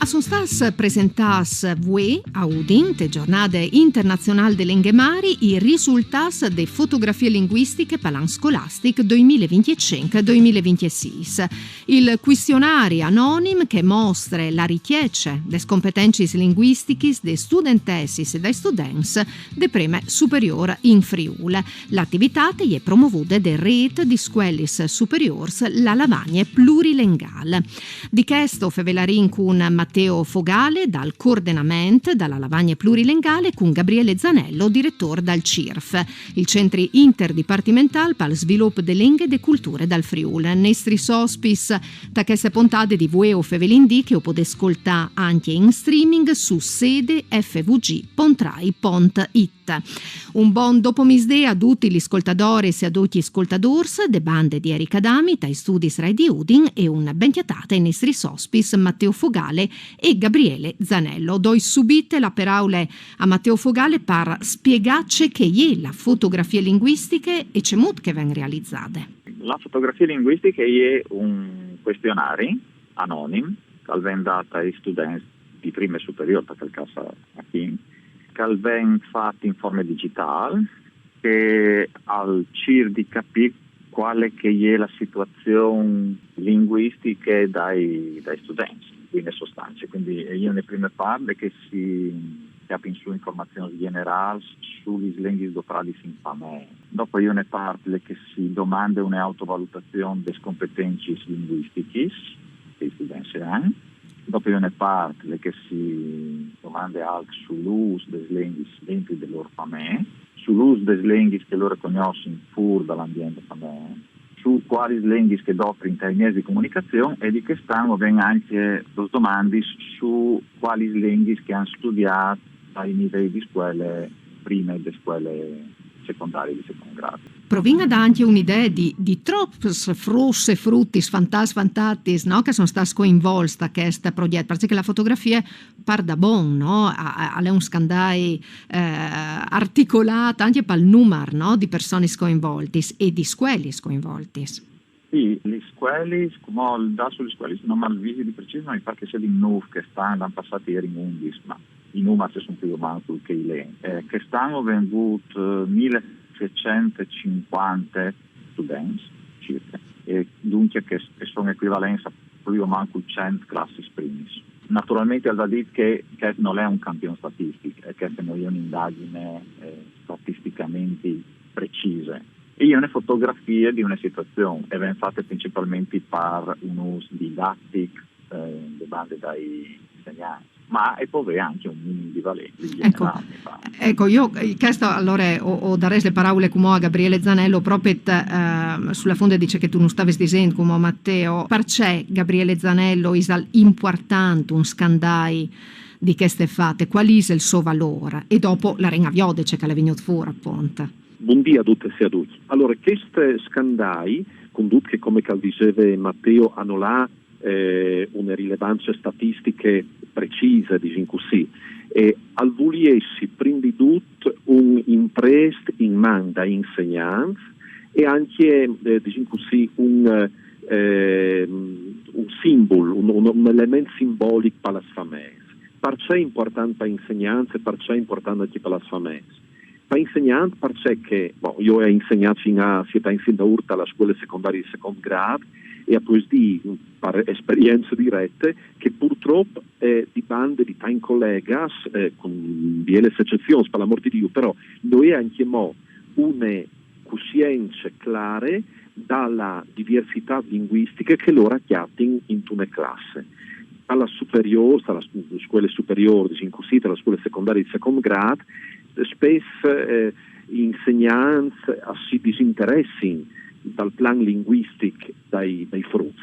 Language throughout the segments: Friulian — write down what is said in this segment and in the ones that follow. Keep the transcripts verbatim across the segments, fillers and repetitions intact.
Son stâts presentâts vuê a Udin, te Giornade Internazionâl de Lenghe Mari, i risultâts de fotografie linguistiche pal an scolastic doi mil e vincjecinc doi mil e vincjesîs. Il cuistionari anonim che e mostre la ricjece des competencis linguistichis des studentessis e dai students de prime superiôr in Friûl. La ativitât e je promovude de Rêt di scuelis superiôrs La Lavagne Plurilengâl. Di chest o fevelarìn cun Matteo Fogale dal Coordenament da La Lavagne Plurilengâl e cun Gabriele Zanello, diretôr dal CIRF, il Centri Interdipartimentâl pal Svilup de Lenghe e de Culture dal Friûl. Nestris ospits ta cheste pontade di vuê o fevelìn di che o podês scoltâ ancje in streaming su sede F V G pont rai pont it. Un bon dopomisdì a dutis lis scoltadoris e a ducj i scoltadôrs de bande di Erika Dami tai studis Rai di Udin e un ben cjatât ai nestris ospits Matteo Fogale e Gabriele Zanello. O doi subite la peraule a Matteo Fogale par spiegâ ce che e je la fotografie linguistiche e cemût che e ven realizade. La fotografie linguistiche e je un cuistionari anonim che al ven dât ai students di prime superiôr, par chel câs achì, che al ven fat in forme digitâl, che al cîr di capî cuale che e je la situazion linguistiche dai, dai students, in buine sostance. Cuindi e je une prime part che si cjapin sù informazions gjenerâls su lis lenghis doprâlis in famee. Dopo e je une part che si domande une autovalutazion des competencis linguistichis che i students a àn. Dopo e je une part che si domande alc sul ûs des lenghis dentri de lôr famee, sul ûs des lenghis che lôr a cognossin fûr dal ambient de famee, su cualis lenghis che a doprin tai mieçs di comunicazion, e di chest an o ven ancje dôs domandis su cualis lenghis che a àn studiât tai nivei di scuele prime e de scuele secondarie di secont grât. Provìn a dâ ancje une idee di, di trops fruts e frutis, fantâts, fantatis, no? Che a son stâts coinvolts da chest progjet, parcè che la fotografie par da bon, no? A, a, al è un scandai, eh, articolât ancje pal numar, no? Di personis coinvoltis e di scuelis coinvoltis. Sì, lis scuelis, cumò il dât su lis scuelis no mal visi di precis, ma mi pâr che a sedin nûf chest an, l'an passât a jerin undis, ma i numars a son plui o mancul chei li. Eh, chest an o vin vût, eh, mil e sîscent e cincuante students circa, e duncje che, che a son ecuivalents a plui o mancul cent classis primis. Naturalmentri al va dit che chest nol è un campion statistic, e cheste no je une indagjine, eh, statistichementri precise. E je une fotografie di une situazion, e ven fate principalmentri par un ûs didatic, eh, de bande dai insegnants, ma e pues vê ancje un minim di valenze, di... Eco. Gjenerâl, mi pâr. Eco, jo, eh, chest alore o, o darès la peraule cumò a Gabriele Zanello, propit, eh, su la fonde di ce che tu nus stavis disint cumò, Matteo. Parcè Gabriele Zanello isal impuartant un scandai di cheste fate? Cuâl isal il so valôr? E dopo o larìn a viodi ce che al è vignût fûr, apont. Bundì a dutes e a ducj. Alore, chest scandai, cun dut che, come che al diseve Matteo, a nol à, eh, une rilevance statistiche precise, disìn cussì, e al vûl jessi, prin di dut, un imprest in man dai insegnants e ancje, eh, disìn cussì, un, eh, un simbul, un, un, un element simbolic pa lis fameis. Parcè impuartant pai insegnants e parcè impuartant ancje pa lis fameis? Pai insegnants parcè che, bon, jo o ai insegnât fin a siet agns indaûr ta la scuele secondarie di secont grât, e o pues dî, par esperience direte, che purtrop, eh, di bande di tancj colegas, eh, cun bielis ecezions, par l'amôr di Diu, però no je ancjemò une cussience clare da la diversitât linguistiche che lôr a cjatin intune classe. A la superiôr, a la s-, scuele superiôr, disìn cussì, a la scuele secondarie di secont grât, spes, eh, i insegnants a si disinteressin dal plan linguistic dai, dai fruts.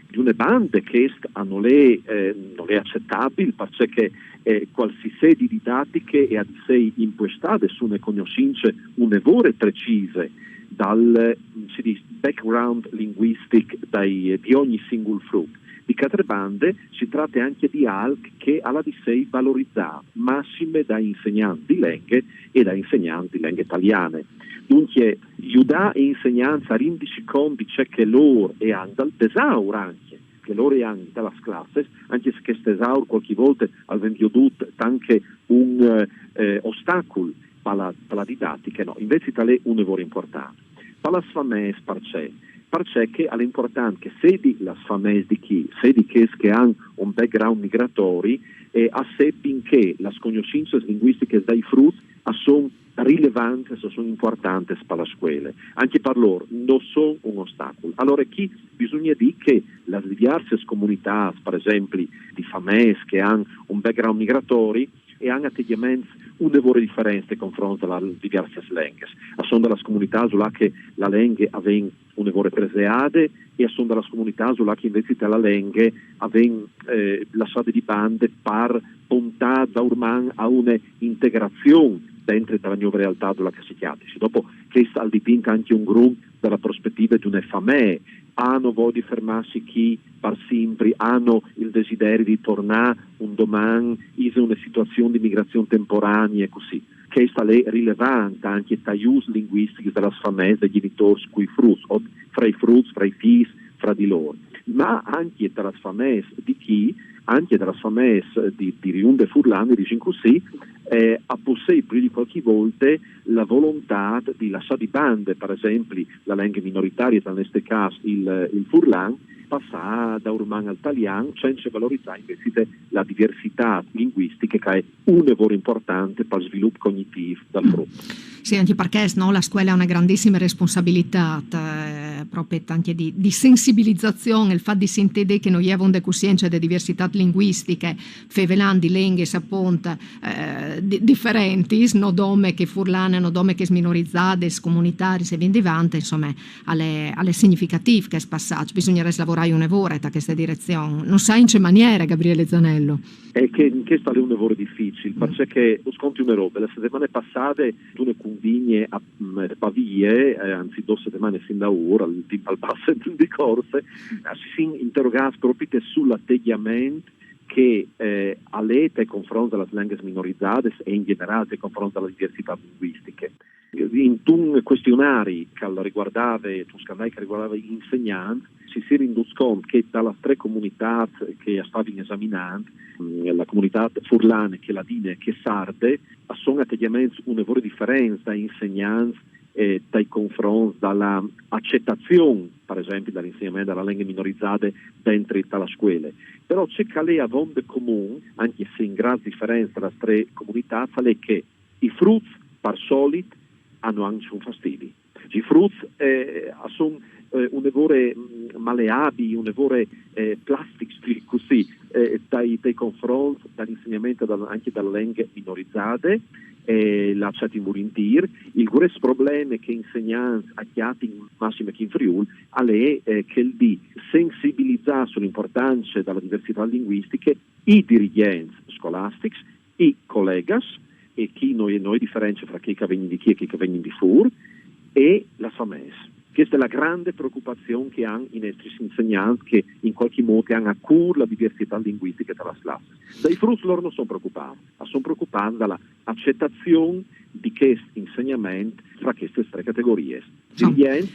Di une bande chest a nol è, eh, nol è acetabil, parcè che, eh, cualsisedi didatiche e à di sei impuestade su une cognossince une vore precise dal, si dîs, background linguistic dai, di ogni singul frut. Di chê altre bande si trate ancje di alc che al à di sei valorizât, massime dai insegnants di lenghe e dai insegnants di lenghe taliane. Duncje, judâ i insegnants a rindisi cont di ce che lôr a àn dal desaur ancje, che loro han da las classes, anche se chest esaur qualche volta al ven viodut anche un eh, eh, ostacul per la, per la didattica, no, invece tal è un errore importante. Per las famiglie, perché? Perché che è importante che sedi las famiglie di chi, sedi che, che hanno un background migratori, e accettino che las conoscenze linguistiche dai fruts sono rilevantes, sono importantes per la scuola, anche per loro non sono un ostacolo. Allora qui bisogna dire che le diverse comunità, per esempio di famiglie che hanno un background migratori, e hanno atteggiamenti un errore differente nei confronti delle diverse lingue. A sono delle comunità là che la lingua avviene un errore preseade e a sono delle comunità là che invece la lingua avviene eh, lasciate di bande per puntare da ormai a un'integrazione dentro della nuova realtà della che si chiama. Dopo che sta al dipinto anche un gruppo dalla prospettiva di una famiglia, hanno voglio di fermarsi qui per sempre, hanno il desiderio di tornare un domani in una situazione di migrazione temporanea e così. Questa è rilevante anche tra i linguistici delle famiglie, dei genitori, sui fruts, o fra i fruts, fra i figli, fra di loro. Ma anche tra le famiglie di chi, anche tra le famiglie di, di riunde furlane, diciamo così, eh, ha possibile di qualche volta la volontà di lasciare di bande, per esempio, la lingua minoritaria, in questo caso il, il furlan, passare da ormai al italiano, senza valorizzare invece la diversità linguistica che è un errore importante per il sviluppo cognitivo del gruppo. Sì, anche perché no, la scuola è una grandissima responsabilità eh, proprio anche di, di sensibilizzazione, il fatto di sentire che noi abbiamo coscienza delle diversità linguistiche, fevelandi lingue appunto eh, di, differenti, no dome che furlane, no dome che minorizzate, comunitarie e via di avanti, insomma, alle, alle significative che è passato, bisognerebbe lavorare una volta in questa direzione. Non sai in che maniera, Gabriele Zanello. È che in questa è un lavoro difficile, perché che, us conti una roba, la settimana passata tu ne convigne a mm, Pavie, eh, anzi due settimane fin da ora, il tempo al passo di corse, si interrogava proprio sull'atteggiamento che eh, all'ete confronta las linguas minorizadas e in generale te confronta la diversità linguistiche. In un questionari che riguardava, un scandale che riguardava gli insegnanti, si si è renduto conto che dalle tre comunità che stavano esaminando, la comunità furlane, che ladine, che sarde, sono atteggiamenti un errore differenza da insegnanti eh, dai confronti dall'accettazione, per esempio, dall'insegnamento della lingua minorizzata dentro la scuola. Però c'è che le avonde comune, anche se in grande differenza tra le tre comunità, è che i fruts per solito hanno anche un fastidio. I fruts eh, sono eh, un errore maleabili, un errore eh, plastico, così, eh, dai, dai confronti dall'insegnamento dal, anche dalle lingue minorizzate, eh, l'accetti volentieri. Il grosso problema che insegnanti acchiatti in massima che in Friuli è eh, quel di sensibilizzare sull'importanza della diversità linguistica i dirigenti scolastici, i colleghi, e chi noi, noi differenze fra chi che viene di chi e chi che viene di fuori, e la famiglia. Questa è la grande preoccupazione che hanno i nostri insegnanti che in qualche modo hanno a cuore la diversità linguistica tra le classi. Dai frutti loro non sono preoccupati, ma sono preoccupati dall'accettazione di questo insegnamento fra queste tre categorie, dirigenti,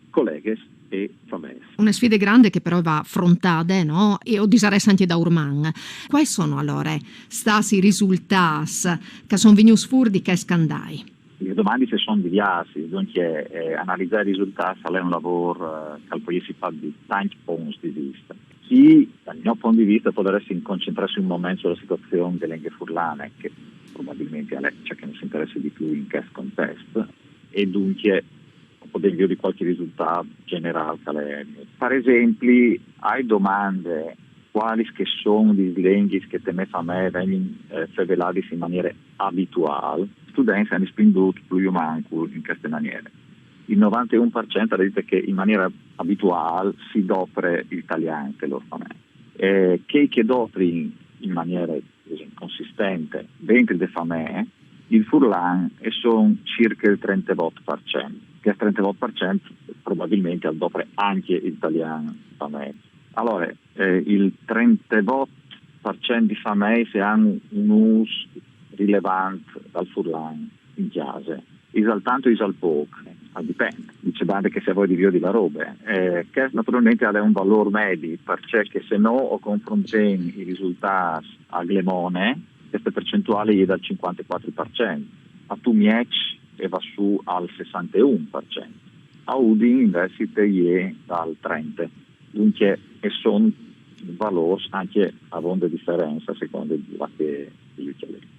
colleghi e famiglie. Una sfida grande che però va affrontata, no? E o disaressa anche da Urman. Quali sono allora stati i risultati che sono venuti fuori di che scandai? Le domande se sono diverse, dunque eh, analizzare i risultati è un lavoro eh, che poi si fa di tanti punti di vista. Sì, dal mio punto di vista, potresti concentrarsi un momento sulla situazione delle lingue furlane, che probabilmente è ciò che ci interessa di più in questo contesto, e dunque poter dire qualche risultato generale. Per esempio, hai domande quali che sono i linguisti che te me fa me vengono eh, fevelati in maniera abituale, studenti hanno spinduto più o meno in queste maniere. Il novantaun per cent ha detto che in maniera abituale si dopre l'italiano per loro famiglie. Eh, che che dopri in maniera consistente dentro le famiglie, il furlan è sono circa il trentotto per cento, che il trentotto per cento probabilmente al dopre anche l'italiano in famiglia. Allora, eh, il trentotto per cento di famiglie se hanno un uso rilevante dal furlan in casa. Isal tanto, isal poco. Al dipend, dice bande che se vuoi di più di la robe. Eh, che naturalmente ha un valore medi, perché che se no o confrontemo i risultati a Glemone, questa percentuale è dal cinquantaquattro per cento, a Tumiec e va su al sessantaun per cento, a Udin invece è dal trenta. Dunque, e sono valori anche a vonde differenza secondo la che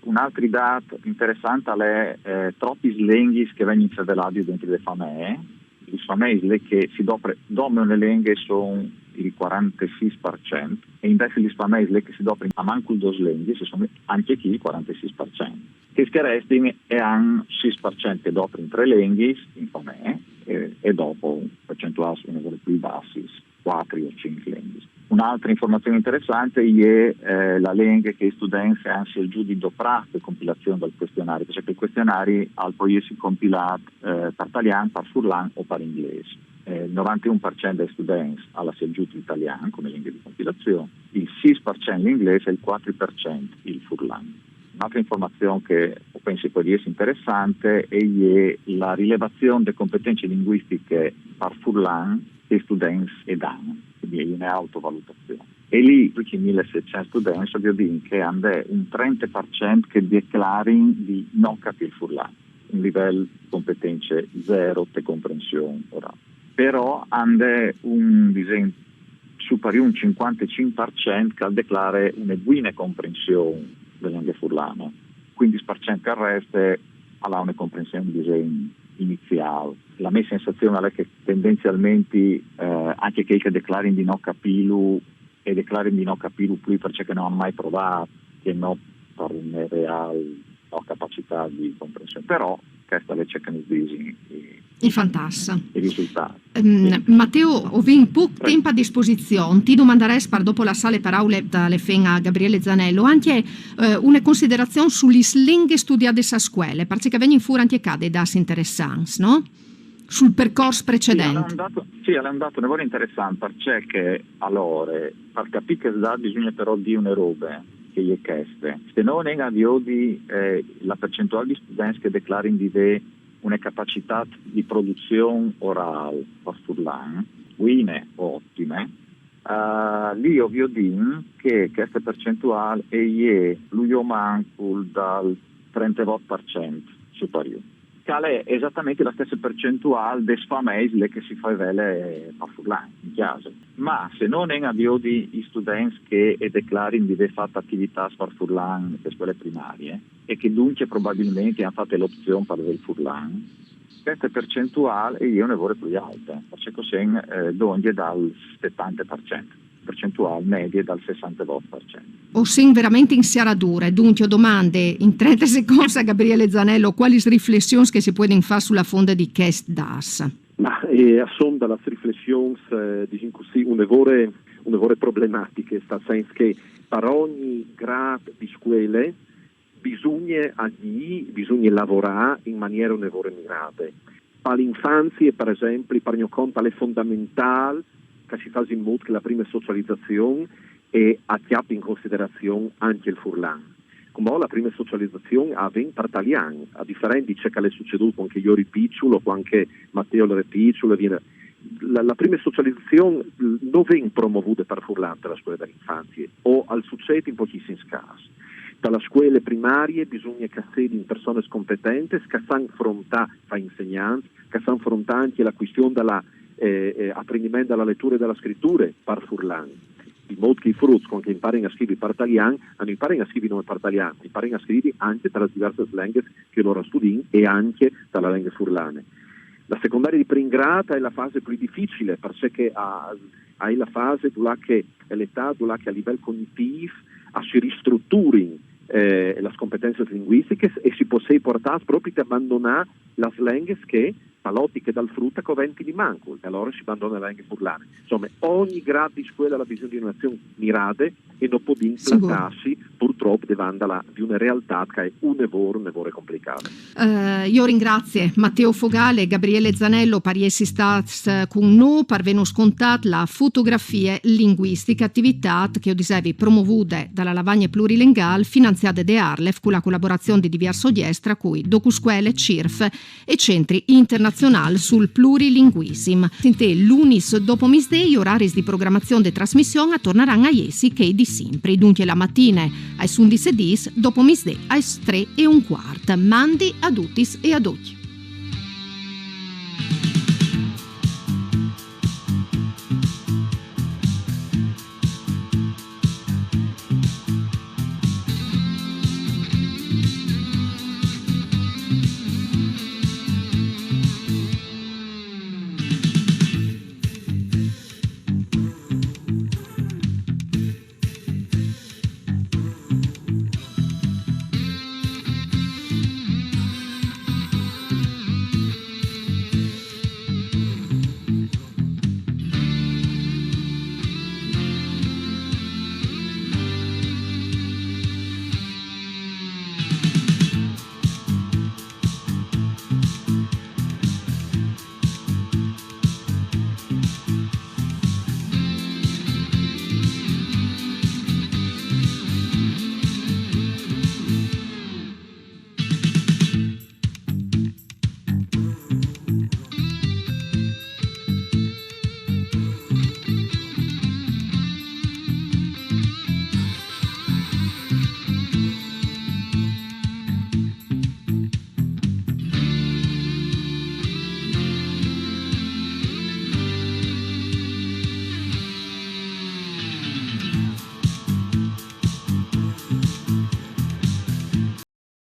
Un altro dato interessante è eh, troppi slenghi che vengono fevelati dentro le famiglie. Le famiglie che si dopre dome una lengua sono il quarantasei per cento e invece le famiglie che si doprano a manco due slenghi sono anche qui il quarantasei per cento. Che scherestimi è un sei per cento che doprano tre lenghi in famiglia e, e dopo percentuali sono più bassi, quattro o cinque lenghi. Un'altra informazione interessante è eh, la lingua che i studenti hanno scelto di doprare per compilazione del questionario, perché il questionario al poi essere compilato eh, per italiano, per furlan o per inglese. Eh, il novantaun per cento dei studenti ha scelto l'italiano come lingua di compilazione, il sei per cento l'inglese e il quattro per cento il furlan. Un'altra informazione che penso può essere interessante è la rilevazione delle competenze linguistiche per furlan che i studenti e danno, quindi è un'autovalutazione. E lì, tutti i milleseicento studenti, voglio dire che hanno un trenta per cento che declarano di non capire il furlan, un livello di competenze zero per comprensione orale. Però hanno un disegno superiore un cinquantacinque per cento che declara una buona comprensione delle lingue furlane, quindici per cento che resta ha una comprensione di disegno iniziale. La mia sensazione è che tendenzialmente eh, anche quelli che declarano di non capirlo e declarano di non capirlo più perché non hanno mai provato, che non per una reale no, capacità di comprensione. Però questa è ciò che noi diciamo. I fantassi. I risultati. Um, Matteo, ho un poco tempo a disposizione, ti domanderei per dopo la sala parola da le fen a Gabriele Zanello, anche eh, una considerazione sulle lingue studiate a scuole, perché vengono fuori anche cade da interessanti, no? Sul percorso precedente. Sì, è un dato, sì, è un dato un interessante, perché allora, per capire che bisogna però dire una roba che è questa. Se non è a di eh, la percentuale di studenti che declarano di avere una capacità di produzione orale per furlan, buine o ottime, uh, lì ovvio din che questa percentuale è lui manco dal trentotto per cento superiore, che è esattamente la stessa percentuale di famiglie che si fa vele per furlan in casa. Ma se non è a di i studenti che declarano di aver fatto attività per furlan per scuole primarie, e che dunque probabilmente hanno fatto l'opzione per il furlan, questa percentuale è una volta più alta, perché così eh, donde dal settanta per cento, percentuale media dal sessantotto per cento. O sin veramente in serrature, dunque domande in trenta secondi a Gabriele Zanello, quali riflessioni che si può fare sulla fonda di Kest Das? Ma eh, assonda le riflessioni, eh, diciamo così, una vore, una vore problematiche, sta senso che per ogni grado di scuole bisogna agire, bisogna lavorare in maniera una vore mirata. Per l'infanzia, per esempio, per il mio conto è fondamentale che si faccia in modo che la prima socializzazione e acchiappi in considerazione anche il furlan. Come la prima socializzazione avviene per italiano, a differenza di ciò che è succeduto quando io ero piccolo, quando Matteo era piccolo, viene la, la prima socializzazione non viene promovuta per furlan dalla scuola dell'infanzia, o al succede in pochissimi casi. Dalla scuola primaria bisogna che siano persone competenti, che sanno affrontare fa insegnanti, che sanno affrontare anche la questione della eh, eh, apprendimento della lettura e della scrittura per furlan. In modo che i frutti, quando imparano a scrivere per italiano, non imparano a scrivere nome per italiano, imparano a scrivere anche tra le diverse lingue che loro studiano e anche tra la lingua furlana. La secondaria di primo grado è la fase più difficile, perché ha, ha la fase dove che l'età dove che a livello cognitivo si ristrutturano eh, le competenze linguistiche e si può portare proprio ad abbandonare le lingue che palotti che dal frutta coventi di manco, e allora si abbandona la lingua furlana. Insomma, ogni grado di scuola ha bisogno di un'azione mirata e non può implantarsi purtroppo prop de vanda la, di una realtà che è un lavoro, un lavoro complicato. Uh, io ringrazio Matteo Fogale e Gabriele Zanello per essere stati con noi, per avernos contato la fotografia linguistica, attività che, io dicevi, promovuta dalla Lavagne Plurilingual, finanziata da Arlef con la collaborazione di diverse orchestre, cui Docuscuele, CIRF e Centri Internazionali sul Plurilinguisim. Sentì lunis dopo misdei, i oraris di programmazione di trasmissione torneranno a essi che di sempre, dunque la mattina ai undici e dieci, dopo misdei ai tre e un quarto. Mandi a tutti e a tutti.